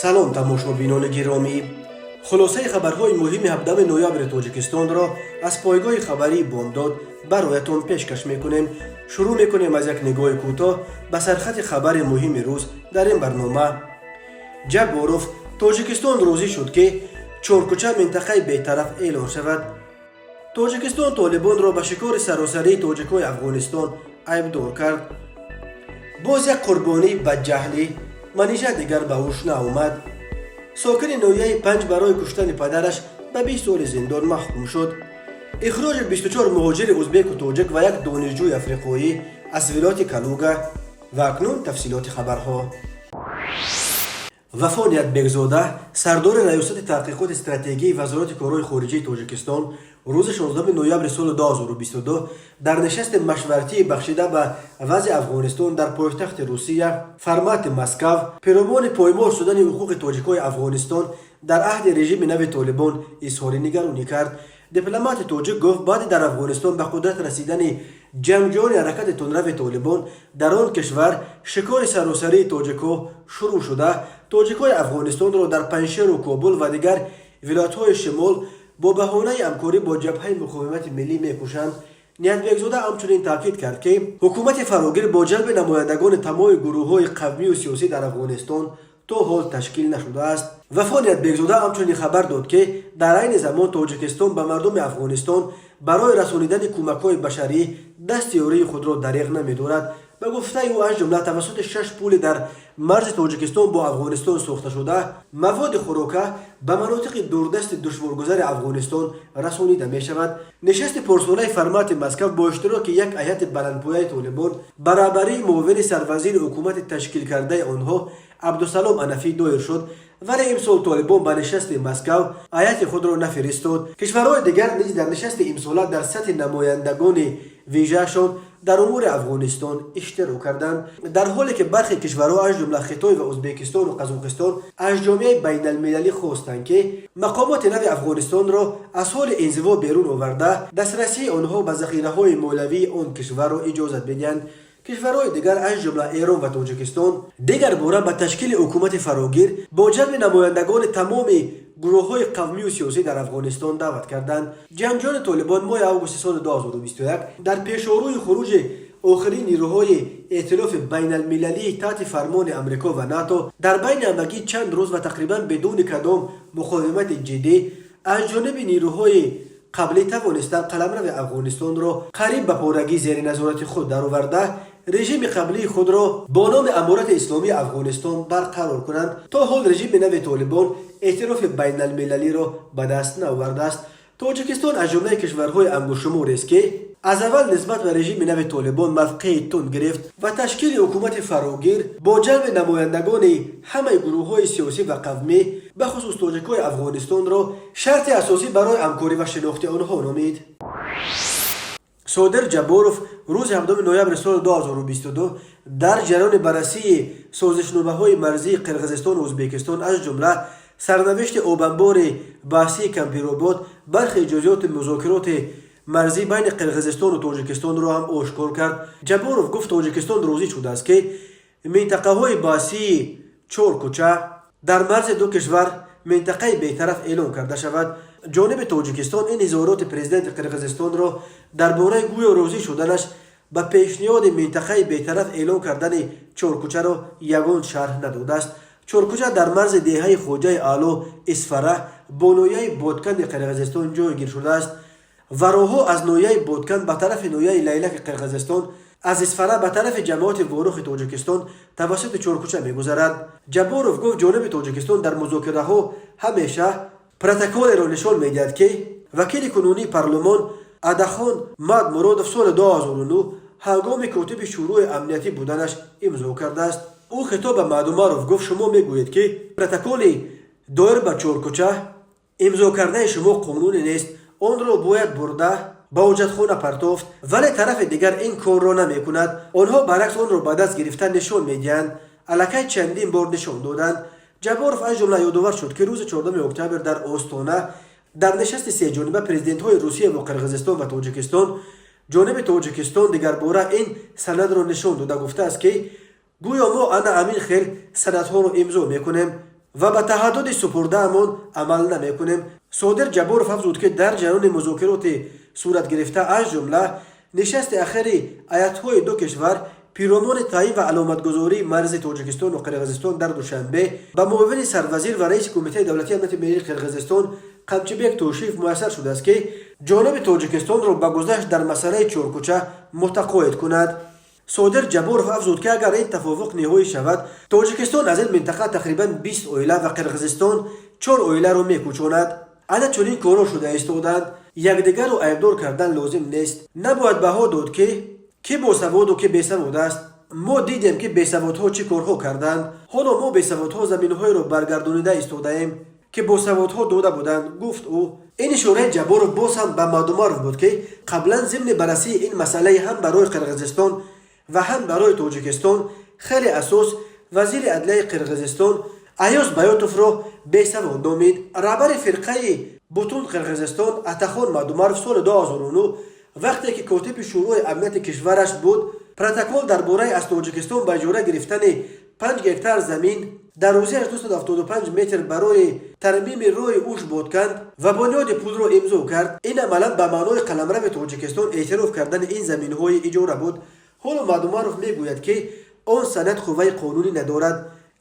Салом, тамошобинони гиромӣ! Хулосаи хабарҳои муҳими 17 ноябри Тоҷикистонро аз пойгоҳи хабарии «Бомдод» бароятон пешкаш мекунем. Шурӯъ мекунем аз як нигоҳи кӯтоҳ ба сархати хабари муҳими рӯз дар ин барнома. Ҷабборов: Тоҷикистон розӣ шуд, ки Чоркӯча минтақаи бетараф эълон шавад. Тоҷикистон Толибонро ба шикори саросарии тоҷикҳои Афғонистон айбдор кард. Боз як қурбонии бадҷаҳлӣ: Манижа дигар ба ҳуш наомад. Сокини ноҳияи Панҷ барои куштани падараш ба 20 соли зиндон маҳкум шуд. Ихроҷи 24 муҳоҷири узбеку тоҷик ва як донишҷӯи африқоӣ аз вилояти Калуга. Ва акнун тафсилоти хабарҳо. Вафо Ниятбекзода, сардори Раёсати таҳқиқоти стратегии Вазорати корҳои хориҷии Тоҷикистон, рӯзи 16 ноябри соли 2022 дар нишасти машваратии, бахшида ба вазъи Афғонистон дар пойтахти Русия, формати Москав, пиромони поймол шудани ҳуқуқи тоҷикҳои Афғонистон дар аҳди режими нави Толибон изҳори нигаронӣ кард. Дипломати тоҷик гуфт, баъди дар Афғонистон ба қудрат расидани ҷангҷӯёни ҳаракати тундрави Толибон, дар он кишвар шикори саросарии тоҷикҳо шурӯъ шуда, тоҷикҳои Афғонистонро дар Панҷшеру Кобул ва дигар вилоятҳои шимол бо баҳонаи ҳамкорӣ бо Ҷабҳаи муқовимати миллӣ мекушанд. Ниятбекзода ҳамчунин таъкид кард, ки ҳукумати фарогир бо ҷалби намояндагони тамоми гурӯҳҳои қавмию сиёсӣ дар Афғонистон то ҳол ташкил нашудааст. Вафо Ниятбекзода ҳамчунин хабар дод, ки дар айни замон Тоҷикистон ба мардуми Афғонистон барои расонидани кӯмакҳои башарӣ дасти ёрии худро дареғ намедорад. Ба гуфтаи ӯ, аз ҷумла тавассути шаш пули дар марзи Тоҷикистон бо Афғонистон сохташуда маводи хӯрока ба манотиқи дурдасти душворгузари Афғонистон расонида мешавад. Нишасти порсолаи формати Москав бо иштироки як ҳайати баландпояи Толибон ба раҳбарии муовини сарвазири ҳукумати ташкилкардаи онҳо Абдусалом Анафӣ доир шуд, вале имсол Толибон ба нишасти Москав ҳайати худро нафиристод. Кишварҳои дигар низ дар нишасти имсола дар сатҳи намояндагони вижаашон дар умури Афғонистон иштирок карданд, дар ҳоле ки бархе кишварҳо, аз ҷумла Хитой ва Ӯзбекистону Қазоқистон, аз ҷомеаи байналмилалӣ хостанд, ки мақомоти нави Афғонистонро аз ҳоли инзиво берун оварда, дастрасии онҳо ба захираҳои молиявии он кишварро иҷозат бидиҳанд. Кишварҳои дигар, аз ҷумла Эрон ва Тоҷикистон, дигар бора ба ташкили ҳукумати фарогир бо ҷалби намояндагони тамоми гурӯҳҳои қавмию сиёсӣ дар Афғонистон даъват карданд. Ҷангҷӯёни Толибон моҳи августи соли 2021 дар пешорӯи хуруҷи охирин нирӯҳои эътилофи байналмилалии таҳти фармони Амрико ва НАТО дар байни ҳамагӣ чанд рӯз ва тақрибан бидуни кадом муқовимати ҷиддӣ аз ҷониби нирӯҳои қаблӣ тавонистанд қаламрави Афғонистонро қариб ба поррагӣ зери назорати худ дароварда, режими қаблии худро бо номи Аморати Исломии Афғонистон барқарор кунанд. То ҳол режими нави Толибон эътирофи байналмилалиро ба даст наовардааст. Тоҷикистон аз ҷумлаи кишварҳои ангуштшуморест, ки аз аввал нисбат ба режими нави Толибон мавқеи тунд гирифт ва ташкили ҳукумати фарогир бо ҷалби намояндагони ҳамаи гурӯҳҳои сиёсӣ ва қавмӣ, бахусус тоҷикҳои Афғонистонро, шарти асосӣ барои ҳамкорӣ ва шинохти онҳо номид. Содир Ҷабборов рӯзи 7 ноябри соли 2022 дар ҷараёни баррасии созишномаҳои марзии Қирғизистону Ӯзбекистон, аз ҷумла сарнавишти обанбори баҳсии Кампиробод, бархе ҷузъиёти музокироти марзӣ байни Қирғизистону Тоҷикистонро ҳам ошкор кард. Ҷабборов гуфт, Тоҷикистон розӣ шудааст, ки минтақаҳои баҳсии Чор кӯча дар марзи ду кишвар минтақаи бетараф эълон карда шавад. Ҷониби Тоҷикистон ин изҳороти президенти Қирғизистонро дар бораи гӯё розӣ шуданаш ба пешниҳоди минтақаи бетараф эълон кардани Чоркӯчаро ягон шарҳ надодааст. Чоркӯча дар марзи деҳаи Хоҷаи Аъло, Исфара, бо ноҳияи Ботканди Қирғизистон ҷойгир шудааст ва роҳҳо аз ноҳияи Ботканд ба тарафи ноҳияи Лайлаки Қирғизистон, аз Исфара ба тарафи ҷамоати Ворухи Тоҷикистон тавассути Чоркӯча мегузарад. Ҷабборов гуфт, ҷониби Тоҷикистон дар музокираҳо ҳамеша протоколеро нишон медиҳад, ки вакили кунунии парлумон Адахон Мадмуродов соли 2009 ҳангоми котиби Шӯрои амниятӣ буданаш имзо кардааст. Ӯ хитоб ба Мадумаров гуфт: «Шумо мегӯед, ки протоколи доир ба Чоркӯча имзо кардаи шумо қонунӣ нест, онро бояд бурда ба ҳоҷатхона партофт, вале тарафи дигар ин корро намекунад. Онҳо баръакс онро ба даст гирифта нишон медиҳанд, аллакай чандин бор нишон доданд». Ҷабборов аз ҷумла ёдовар шуд, ки рӯзи 4 октябр дар Остона дар нишасти сеҷониба президентҳои Русия ва Қирғизистон ва Тоҷикистон ҷониби Тоҷикистон дигарбора ин санадро нишон дода, гуфтааст, ки гӯё мо ана ҳамин хел санадҳоро имзо мекунем. Ва ба таҳаддуди супурдаамон амал намекунем. Содир Ҷабборов афзуд, ки дар ҷараёни музокироти сурат гирифта, аз ҷумла нишасти ахири ҳайатҳои ду кишвар пиромони таъин ва аломатгузории марзи Тоҷикистону Қирғизистон дар Душанбе, ба муовини сарвазир ва раиси Кумитаи давлатии амнияти миллии Қирғизистон Қамчибек Тошиев муяссар шудааст, ки ҷониби Тоҷикистонро ба гузашт дар масъалаи Чоркӯча мутақоид кунад. Содир Ҷабборов афзуд, ки агар ин тафовуқ ниҳоӣ шавад, Тоҷикистон аз ин минтақа тақрибан 20 оила ва Қирғизистон чор оиларо мекӯчонад. Ана чунин корҳо шуда истодаанд. Якдигарро айбдор кардан лозим нест. Набояд баҳо дод, ки кӣ босаводу кӣ бесавод аст. Мо дидем, ки бесаводҳо чӣ корҳо карданд. Ҳоло мо бесаводҳо заминҳоеро баргардонида истодаем, ки босаводҳо дода буданд, гуфт ӯ. Ин ишораи Ҷабборов боз ҳам ба Мадумаров буд, ки қаблан зимни баррасии ин масъалаи ҳам барои Қирғизистон ва ҳам барои Тоҷикистон хеле асос вазири адлияи Қирғизистон Аёз Баётовро бесавод номид. Раҳбари фирқаи Бутун Қирғизистон Атахон Мадумаров соли 2009, вақте ки котиби Шӯрои амнияти кишвараш буд, протокол дар бораи аз Тоҷикистон ба иҷора гирифтани 5 гектар замин дар рӯзияш 275 метр барои тармими роҳи Уш Ботканд ва бунёди пулро имзо кард. Ин амалан ба маънои қаламрави Тоҷикистон эътироф кардани ин заминҳои иҷора буд. Ҳоло Мадумаров мегӯяд, ки он санад қувваи қонунӣ надорад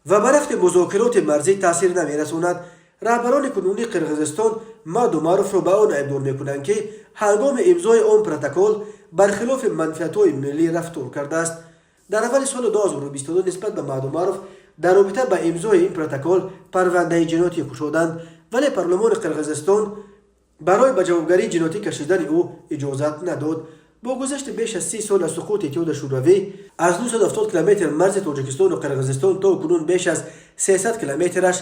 ва ба рафти музокироти марзӣ таъсир намерасонад. Раҳбарони кунунии Қирғизистон Мадумаровро ба он айбдор мекунанд, ки ҳангоми имзои он протокол бар хилофи манфиатҳои миллӣ рафтор кардааст. Дар аввали соли 2022 нисбат ба Мадумаров дар робита ба имзои ин протокол парвандаи ҷиноятӣ кушоданд, вале парлумони Қирғизистон барои ба ҷавобгарии ҷиноятӣ кашидани ӯ иҷозат надод. Бо гузашти беш аз 30 сол аз суқути Иттиҳоди Шӯравӣ, аз 970 километр марзи Тоҷикистону Қирғизистон то кунун беш аз 300 километраш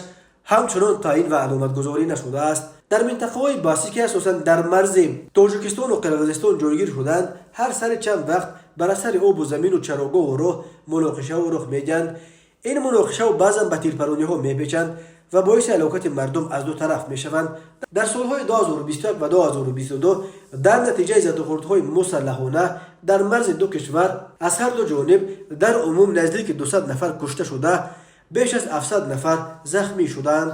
ҳамчунон таъин ва аломатгузорӣ нашудааст. Дар минтақаҳои баҳсӣ, ки асосан дар марзи Тоҷикистону Қирғизистон ҷойгир шуданд, ҳар сари чанд вақт бар асари обу замину чарогоҳу роҳ муноқишаҳо рух медиҳанд. Ин муноқишаҳо баъзан ба тирпарониҳо мепечанд ва боиси ҳалокати мардум аз ду тараф мешаванд. Дар солҳои 2021 ва 2022 дар натиҷаи задухӯрдҳои мусаллаҳона дар марзи ду кишвар аз ҳар ду ҷониб дар умум наздики 200 нафар кушта шуда, беш аз 700 нафар захмӣ шуданд.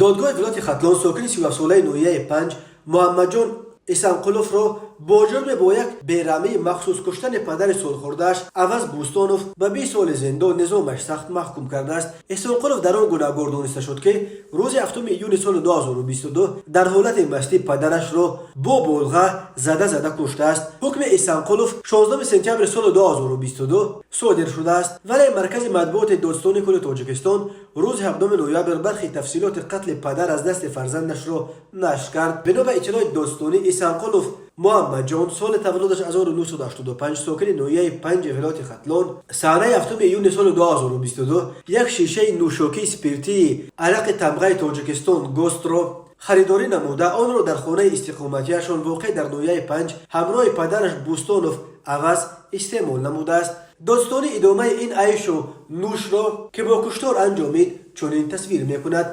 Додгоҳи вилояти Хатлон сокини 37-солаи ноҳияи Панҷ Муҳаммадҷон Исанқуловро бо ҷурми бо як бераҳмии махсус куштани падари солхӯрдааш Аваз Бӯстонов ба 20 соли зиндон низомаш сахт маҳкум кардааст. Исонқулов дар он гунаҳгор дониста шуд, ки рӯзи 7 июни соли 2022 дар ҳолати мастӣ падарашро бо болға зада зада куштааст. Ҳукми Исанқулов 16 сентябри соли 2022 содир шудааст, вале маркази матбуоти Додситонии кулли Тоҷикистон рӯзи 7 ноябр бархи тафсилоти қатли падар аз дасти фарзандашро нашр кард. Бино ба иттилои додситонӣ, Исанқулов Муҳаммадҷон, соли таваллудаш 1985, сокини ноҳияи Панҷи вилояти Хатлон, санаи 7 июни соли 2022 як шишаи нӯшокии спиртии арақи тамғаи Тоҷикистон ГОСТро харидорӣ намуда, онро дар хонаи истиқоматиашон, воқеъ дар ноҳияи Панҷ, ҳамроҳи падараш Бӯстонов Аваз истеъмол намудааст. Додситонӣ идомаи ин айшу нӯшро, ки бо куштор анҷомид, чунин тасвир мекунад: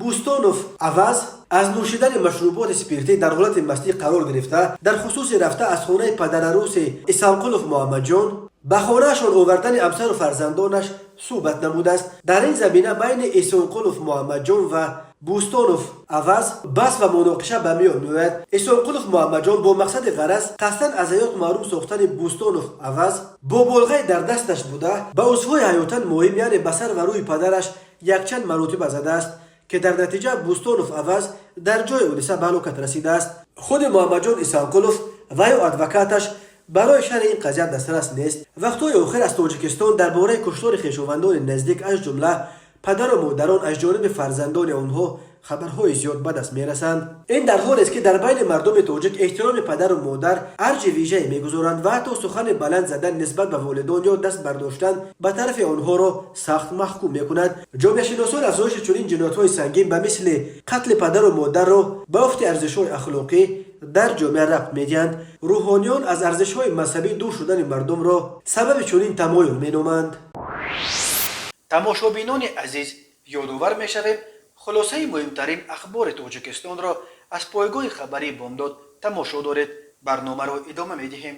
Бӯстонов Аваз аз нӯшидани машруботи спиртӣ дар ҳолати мастӣ қарор гирифта, дар хусуси рафта аз хонаи падараруси Исанқулов Муҳаммадҷон ба хонаашон овардани ҳамсару фарзандонаш суҳбат намудааст. Дар ин замина байни Исонқулов Муҳаммадҷон ва Бӯстонов Аваз баҳс ва муноқиша ба миён меояд. Исонқулов Муҳаммадҷон бо мақсади ғараз қасдан аз ҳаёт маҳрум сохтани Бӯстонов Аваз бо болғаи дар дасташ буда ба узвҳои ҳаётан муҳим, яъне ба сар ва рӯи падараш якчанд маротиба задааст, ки дар натиҷа Бӯстонов Аваз дар ҷои ҳодиса ба ҳалокат расидааст. Худи Муҳаммадҷон Исанқулов ва ё адвокаташ барои шарҳи ин қазия дастрас нест. Вақтҳои охир аз Тоҷикистон дар бораи куштори хешовандони наздик, аз ҷумла падару модарон, аз ҷониби фарзандони онҳо хабарҳои зиёд ба даст мерасанд. Ин дар ҳолест, ки дар байни мардуми тоҷик эҳтироми падару модар арҷи вижае мегузоранд ва ҳатто сухани баланд задан нисбат ба волидон ё даст бардоштан ба тарафи онҳоро сахт маҳкум мекунад. Ҷомеашиносон афзоиши чунин ҷиноятҳои сангин ба мисли қатли падару модарро ба афти арзишҳои ахлоқӣ дар ҷомеа рабт медиҳанд. Рӯҳониён аз арзишҳои мазҳабӣ дур шудани мардумро сабаби чунин тамоюл меноманд. Тамошобинони азиз, ёдовар мешавем, хулосаи муҳимтарин ахбори Тоҷикистонро аз пойгоҳи хабарии Бомдод тамошо доред. Барномаро идома медиҳем.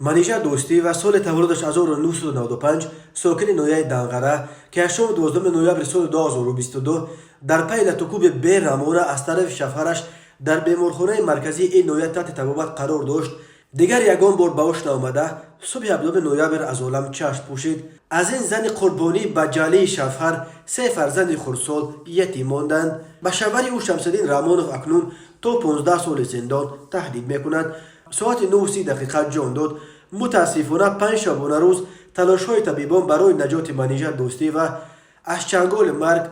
Манижа Дӯстиева, соли таваллудаш 1995, сокини ноҳияи Данғара, ки аз шоми 12 ноябри соли 2022 дар пайи латукӯби бераҳмона аз тарафи шавҳараш дар беморхонаи марказии ин ноҳия таҳти табобат қарор дошт, дигар ягон бор ба ҳуш наомада, субҳи 7 ноябр аз олам чашм пӯшид. Аз ин зани қурбонӣ ба ҷалии шавҳар се фарзанди хурдсол ятим монданд. Ба шавҳари ӯ Шамсиддин Раҳмонов акнун то 15 соли зиндон таҳдид мекунад. Соати 9:30 дақиқа ҷон дод. Мутаассифона, 5 шабонарӯз талошҳои табибон барои наҷоти Манижа Дӯстиева аз чанголи марг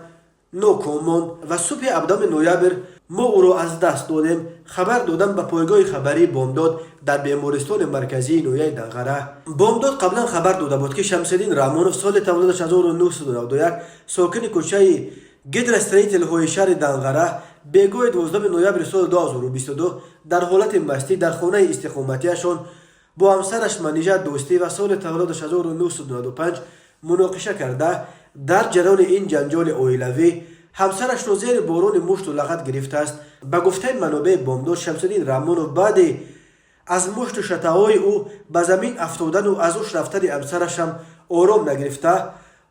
ноком монд ва субҳи 7 ноябр мо ӯро аз даст додем, хабар доданд ба пойгоҳи хабарии Бомдод дар бемористони марказии ноҳияи Данғара. Бомдод қаблан хабар дода буд, ки Шамсиддин Раҳмонов, соли таваллудаш 1991, сокини кӯчаи Гидростроительҳои шаҳри Данғара, бегоҳи 12 ноябри соли 2022 дар ҳолати мастӣ дар хонаи истиқоматиашон бо ҳамсараш Манижа Дӯстиева, соли таваллудаш 1995, муноқиша карда, дар ҷараёни ин ҷанҷоли оилавӣ ҳамсарашро зери борони мушту лағат гирифтааст. Ба гуфтаи манобеи Бомдод, Шамсиддин Раҳмонов баъди аз мушту шатаҳои ӯ ба замин афтодану аз ҳуш рафтани ҳамсарашам ором нагирифта,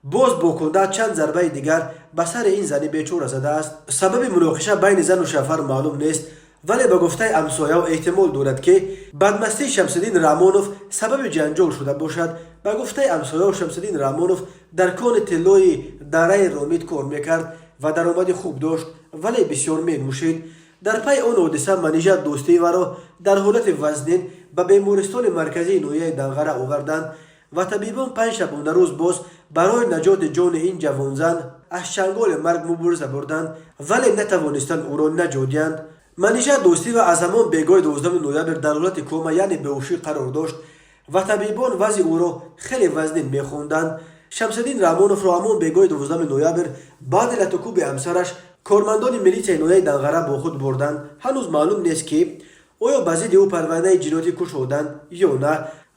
боз бо кунда чанд зарбаи дигар ба сари ин зани бечора задааст. Сабаби муноқиша байни зану шавҳар маълум нест, вале ба гуфтаи ҳамсояҳо, эҳтимол дорад, ки бадмастии Шамсиддин Раҳмонов сабаби ҷанҷол шуда бошад. Ба гуфтаи ҳамсояҳо, Шамсиддин Раҳмонов дар кони тиллои дараи Ромит кор мекард ва даромади хуб дошт, вале бисёр менӯшид. Дар пайи он ҳодиса Манижа Дӯстиеваро дар ҳолати вазнин ба бемористони марказии ноҳияи Данғара оварданд ва табибон 5 шабонарӯз боз барои наҷоти ҷони ин ҷавонзан аз чанголи марг мубориза бурданд, вале натавонистанд ӯро наҷот диҳанд. Манижа Дӯстиева аз ҳамон бегоҳи 12 ноябр дар ҳолати кома, яъне беҳушӣ қарор дошт ва табибон вазъи ӯро хеле вазнин мехонданд. Шамсиддин Раҳмоновро ҳамон бегоҳи 12 ноябр баъди латукӯби ҳамсараш кормандони милитсияи ноҳияи Данғара бо худ бурданд. Ҳанӯз маълум нест, ки оё ба зидди ӯ парвандаи ҷиноятӣ кушоданд ё на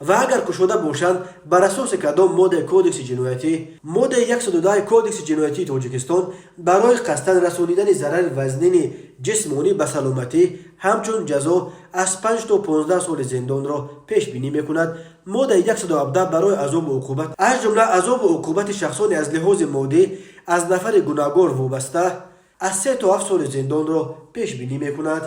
ва агар кушода бошанд, бар асоси кадом моддаи Кодекси ҷиноятӣ. Моддаи 110 Кодекси ҷиноятии Тоҷикистон барои қасдан расонидани зарари вазнини ҷисмонӣ ба саломатӣ ҳамчун ҷазо аз 5 то 15 соли зиндонро пешбинӣ мекунад. Моддаи 117 барои азобу уқубат, аз ҷумла азобу уқубати шахсоне аз лиҳози моддӣ аз нафари гунаҳгор вобаста, аз 3 то 7 соли зиндонро пешбинӣ мекунад.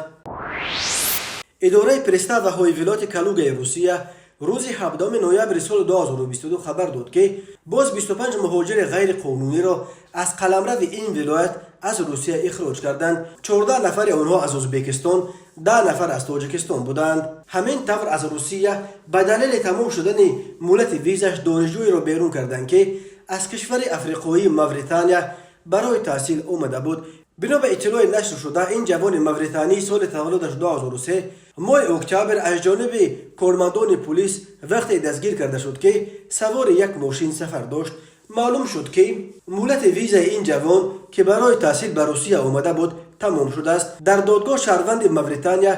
Идораи приставаҳои вилояти Калугаи Русия рӯзи 17 ноябри соли 2022 хабар дод, ки боз 25 муҳоҷири ғайриқонуниро аз қаламрави ин вилоят аз Русия ихроҷ карданд. 14 нафари онҳо аз Ӯзбекистон, 10 нафар аз Тоҷикистон буданд. Ҳамин тавр, аз Русия ба далели тамом шудани муҳлати визаш донишҷӯеро берун карданд, ки аз кишвари африқоии Мавритания барои таҳсил омада буд. Бино ба иттилои нашр шуда, ин ҷавони мавританӣ, соли таваллудаш 2003, моҳи октябр аз ҷониби кормандони пулис вақте дастгир карда шуд, ки савори як мошин сафар дошт. Маълум шуд, ки муҳлати визаи ин ҷавон, ки барои таҳсил ба Русия омада буд, тамом шудааст. Дар додгоҳ шаҳрванди Мавритания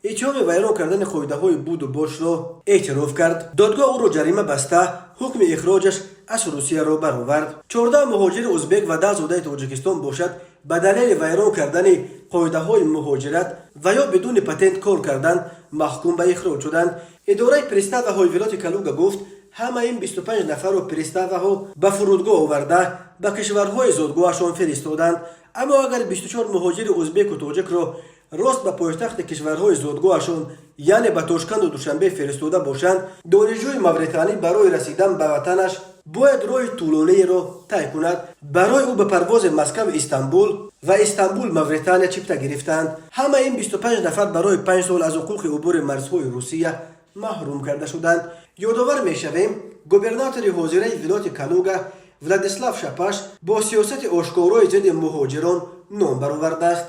иттиҳоми вайрон кардани қоидаҳои буду бошро эътироф кард. Додгоҳ ӯро ҷарима баста, ҳукми ихроҷаш аз Русияро баровард. 14 муҳоҷири узбек ва 10 зодаи Тоҷикистон бошад, ба далели вайрон кардани қоидаҳои муҳоҷират ва ё бидуни патент кор кардан маҳкум ба ихроҷ шуданд. Идораи приставаҳои вилояти Калуга гуфт, ҳама ин 25 нафарро приставаҳо ба фурудгоҳ оварда, ба кишварҳои зодгоҳашон фиристоданд. Аммо агар 24 муҳоҷири узбеку тоҷикро рост ба пойтахти кишварҳои зодгоҳашон, яъне ба Тошканду Душанбе фиристода бошанд, донишҷӯи мавританӣ барои расидан ба ватанаш бояд роҳи тӯлониеро тай кунад. Барои ӯ ба парвози Москав Истанбул ва Истанбул Мавритания чипта гирифтанд. Ҳамаи ин 25 нафар барои 5 сол аз ҳуқуқи убури марзҳои Русия маҳрум карда шуданд. Ёдовар мешавем, губернатори ҳозираи вилояти Калуга Владислав Шапаш бо сиёсати ошкорои зидди муҳоҷирон ном баровардааст.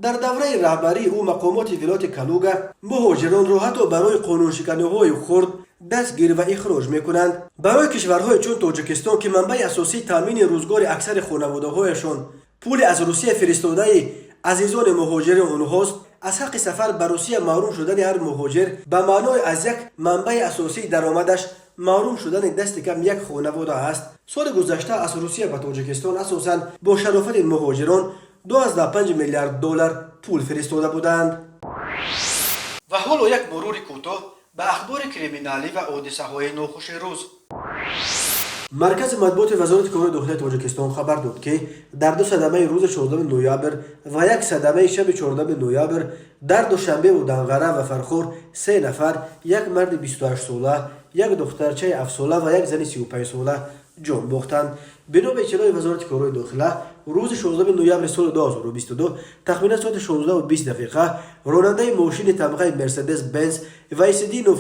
Дар давраи раҳбарии ӯ мақомоти вилояти Калуга муҳоҷиронро ҳатто барои қонуншиканиҳои хурд дастгир ва ихроҷ мекунанд. Барои кишварҳое чун Тоҷикистон, ки манбаи асосии таъмини рӯзгори аксари хонаводаҳояшон пули аз Русия фиристодаи азизони муҳоҷири онҳост, аз ҳаққи сафар ба Русия маҳрум шудани ҳар муҳоҷир ба маънои аз як манбаи асосии даромадаш маҳрум шудани дасти кам як хонавода аст. Соли гузашта аз Русия ба Тоҷикистон асосан бо шарофати муҳоҷирон 2,5 миллиард доллар пул фиристода буданд. Ва ҳоло як мурури кӯтоҳ Ба ахбори криминалӣ ва ҳодисаҳои нохуши рӯз. Маркази матбуоти Вазорати корҳои дохилаи Тоҷикистон хабар дод, ки дар ду садамаи рӯзи 16 ноябр ва як садамаи шаби 14 ноябр дар Душанбеву Данғара ва Фархор се нафар, як марди 28сола, як духтарчаи 7сола ва як зани 35сола ҷон бохтанд. Бино ба иттилои Вазорати корҳои дохила, рӯзи 16 ноябри соли 2022 тахминан соати 16:20 ронандаи мошини тамғаи Мерседес Бенз Вайсидинов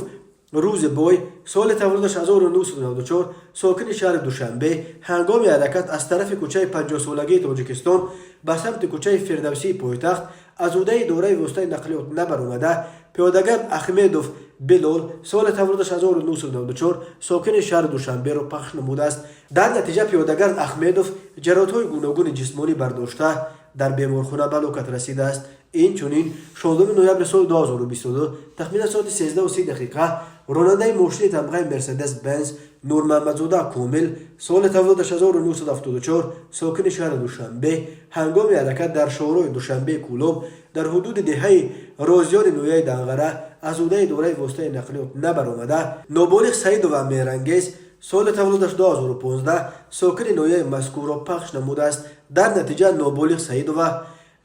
Рӯзибой, соли таваллудаш 1994, сокини шаҳри Душанбе, ҳангоми ҳаракат аз тарафи кӯчаи 50-солагии Тоҷикистон ба самти кӯчаи Фирдавсии пойтахт аз ҳудаи идораи воситаи нақлиёт набаромада, пиёдагард Ахмедов Билол, соли таваллудаш 1994, сокини шаҳри Душанберо пахш намудааст. Дар натиҷа пиёдагард Ахмедов ҷароҳатҳои гуногуни ҷисмонӣ бардошта, дар беморхона ба ҳалокат расидааст. Инчунин 16 ноябри соли 2022 тахминан соати 13:30 ронандаи мошини тамғаи Мерседес Бенз Нурмаҳмадзода Комил, соли таваллудаш 1974, сокини шаҳри Душанбе, ҳангоми ҳаракат дар шоҳроҳи Душанбеи Кӯлоб дар ҳудуди деҳаи Розиёни ноҳияи Данғара аз ҳудаи идораи воситаи нақлиёт набаромада, ноболиғ Саидова Меҳрангез, соли таваллудаш 2015, сокини ноҳияи мазкурро пахш намудааст. Дар натиҷа ноболиғ Саидова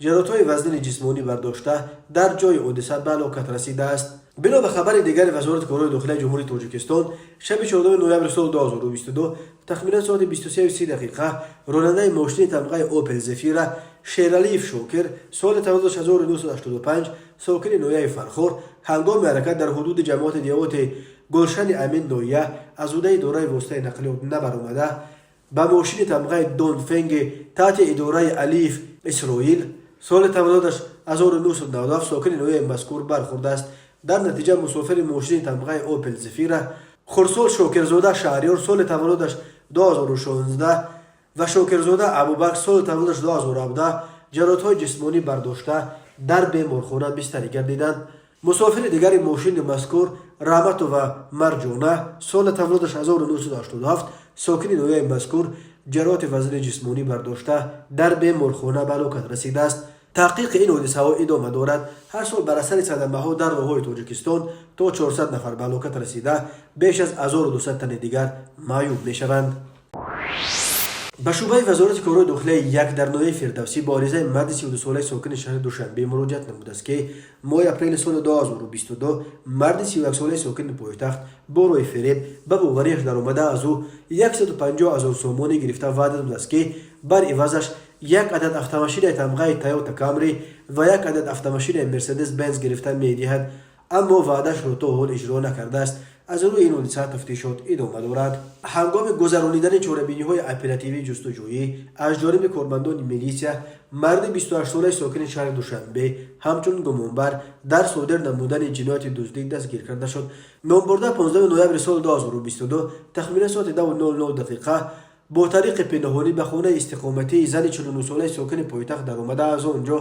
ҷароҳатҳои вазнини ҷисмонӣ бардошта, дар ҷои ҳодиса ба ҳалокат расидааст. Бино ба хабари дигари Вазорати корҳои дохилаи Ҷумҳурии Тоҷикистон, шаби 14 ноябри соли 2022 тахминан соати 23:30 ронандаи мошини тамғаи Опел Зефира Шералиев Шокир, соли таваллудаш 1985, сокини ноҳияи Фархор, ҳангоми ҳаракат дар ҳудуди ҷамоати деҳоти Гулшани Амин ноҳия аз ҳудаи идораи воситаи нақлиёт набаромада, ба мошини тамғаи Донфенги таҳти идораи Алиев Исроил, соли таваллудаш 1997, сокини ноҳияи мазкур бархӯрдааст. Дар натиҷа мусофири мошини тамғаи Опел Зефира Хурсол Шокирзода Шаҳриёр, соли таваллудаш 2016, ва Шокирзода Абубакр, соли таваллудаш 2017, ҷароҳатҳои ҷисмонӣ бардошта, дар беморхона бистарӣ гардиданд. Мусофири дигари мошини мазкур Раҳматова Марҷона, соли таваллудаш 1987, сокини ноҳияи мазкур, ҷароҳати вазнини ҷисмонӣ бардошта, дар беморхона ба ҳалокат расидааст. Таҳқиқи ин ҳодисаҳо идома дорад. Ҳар сол бар асари садамаҳо дар роҳҳои Тоҷикистон то 400 нафар ба ҳалокат расида, беш аз 1200 тани дигар маъюб мешаванд. Ба шӯъбаи Вазорати корҳои дохилияи як дар ноҳияи Фирдавсӣ бо аризаи марди 32-солаи сокини шаҳри Душанбе муроҷиат намудааст, ки моҳи апрели соли 2022 марди 31-солаи сокини пойтахт бо роҳи фиреб ба бовариаш даромада, аз ӯ 150 ҳазор сомонӣ гирифта, ваъда додааст, ки бар ивазаш як адад автомошинаи тамғаи Тойота Камри ва як адад автомошинаи Мерседес Бенз гирифта медиҳад, аммо ваъдашро то ҳол иҷро накардааст. Аз рӯи ин ҳодиса тафтишот идома дорад. Ҳангоми гузаронидани чорабиниҳои оперативии ҷустуҷӯӣ аз ҷониби кормандони милисия марди 28-солаи сокини шаҳри Душанбе ҳамчун гумонбар дар содир намудани ҷинояти дуздӣ дастгир карда шуд. Номбурда 15 ноябри соли 2022 тахминан соати 10:00 бо тариқи пинҳонӣ ба хонаи истиқоматии зани 49-солаи сокини пойтахт даромада, аз он ҷо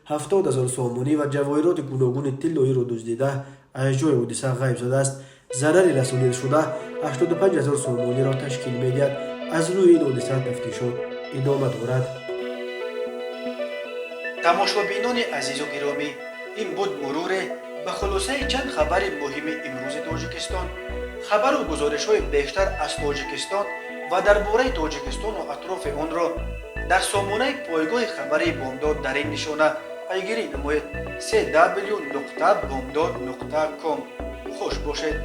70 ҳазор сомонӣ ва ҷавоҳироти гуногуни тиллоиро дуздида, аз ҷои ҳодиса ғайб задааст. Зарари расонидашуда 85 ҳазор сомониро ташкил медиҳад. Аз рӯи ин ҳодиса тафтишот идома дорад. Тамошобинони азизу гиромӣ, ин буд муруре ба хулосаи чанд хабари муҳими имрӯзи Тоҷикистон. Хабару гузоришҳои бештар аз Тоҷикистон ва дар бораи Тоҷикистону атрофи онро дар сомонаи пойгоҳи хабарии Бомдод дар ин нишона пайгирӣ намоед: cw.bomdod.com. Хуш бошед.